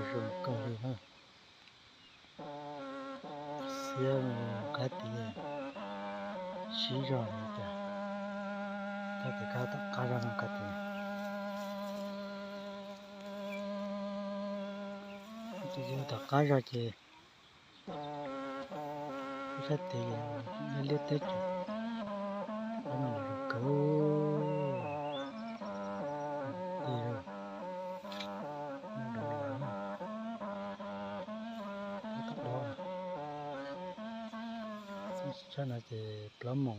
Zoo kawg li na. Xiab qab tid sib zog li cas, qab tid qab tom qab zog no qab tid. Tus yog tom qab zog ces sab tid liab liab teb ces zoo kawg li. Sab no ces plaub moos.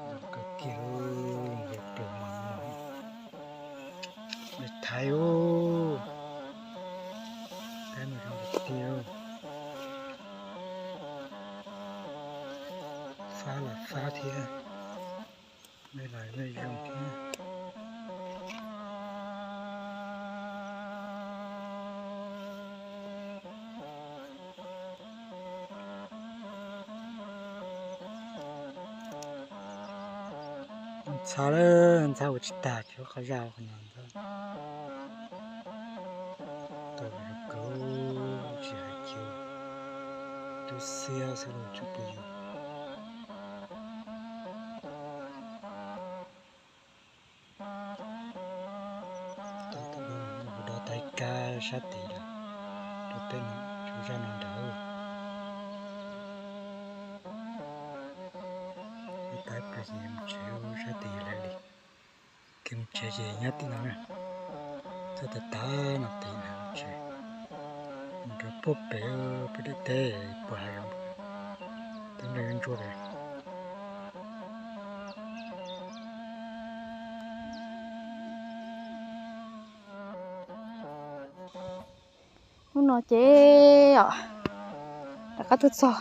Zoo kawg kiag, yog tus mas no, thaiv ub, peb mus zoo kawg kiag, fab los fab thiab, me los me zoo thiab. Ntxhab lawm, ntxhab ua tsis tag, tsis ua qhov zaj qhov no ntxhab. Tau zoo kawg, tsis hais kiag, tub xiab xwb los tsis pub yus. Kuv do tais kab sab tid lawm, rau peb mus tsuas zaj no nrad. Tais kab ces mus tsev sab tid lawm li. Kev mus tsev ces nyob tim no na. Txog tas tas no tid mus tsev, mus rau puag pem peb dej teb puag hav zoov, teb nrog ntsuab pem. Hnub no ces rov qab tuaj txog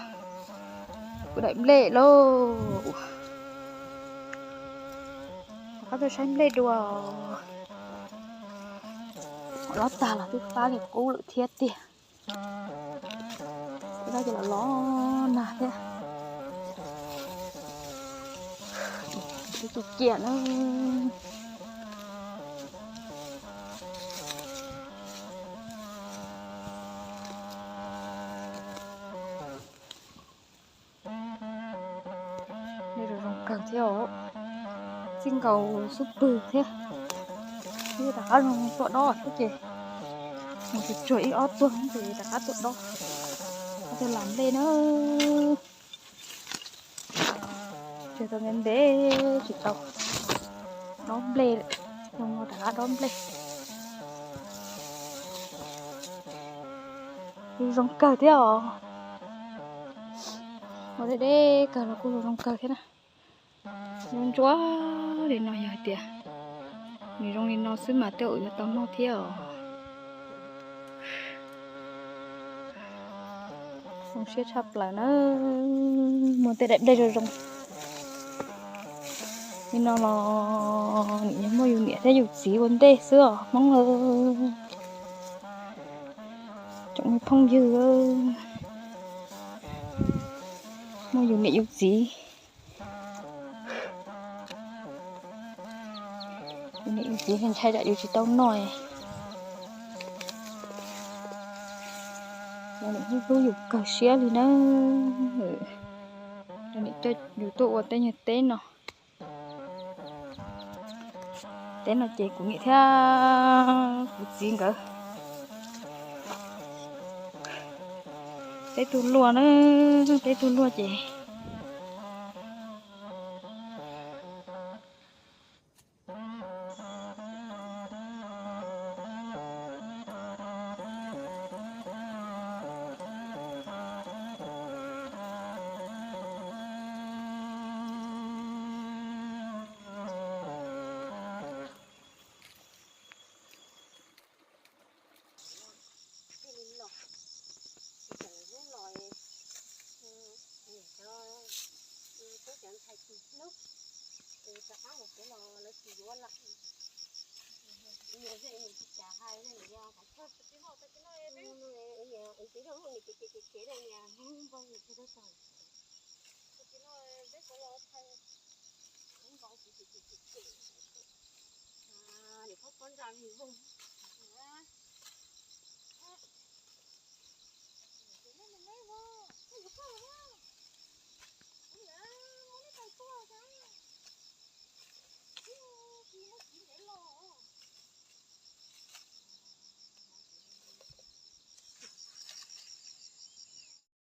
kuv daim nplej lauj. Rov qab tuaj saib nplej dua. Los tag los twb fab li qub lawm thiab tiag. Ib tsob ces los los nag thiab. Twb cia na. Nplej zoo zoo kawg thiab os. Txij nkaus xub pwg thiab. Twb rov qab zoo tuaj dob thiab ces mus tsuag tsuag ib ob tuag ces rov qab tuaj dob, rov qab tuaj lam nplej na. Tsuag tau ntev ntev tsis tau dob nplej lawm, zoo no rov qab dob nplej. Kuj zoo kawg thiab os. Ua deb deb kawg los kuj zoo zoo kawg thiab na. Zoo ntsuab li no yog hais tias nws zoo li no xwb mas tej zaum yuav tau noj thiab os. Zoo siab tshaj plaws na, muaj tej daim nplej zoo zoo li no los nim yog muaj yus niam thiab yus txiv ua ntej xwb os Hmoob. Tsoom me phooj ywg, muaj yus niam yus txiv, yus niam yus txiv ntshai tsam yus tsis tau noj. Yus niam hlub yus kawg siab li na. Yus niam coj yus tuaj ua teb nyuag teb no. Teb no ces kuv niam thiab kuv txiv nkawd, peb tug luaj na, peb tug luaj ces Hais no niam yog qhov txog tsis tau tag kis no, tib zoo hnub nws ces ces ces ces ces da niam npau nws tsis tau tag. Tag kis no peb puas los tag, npau ces ces ces ces ces, niam phob pob ntsaj li voog.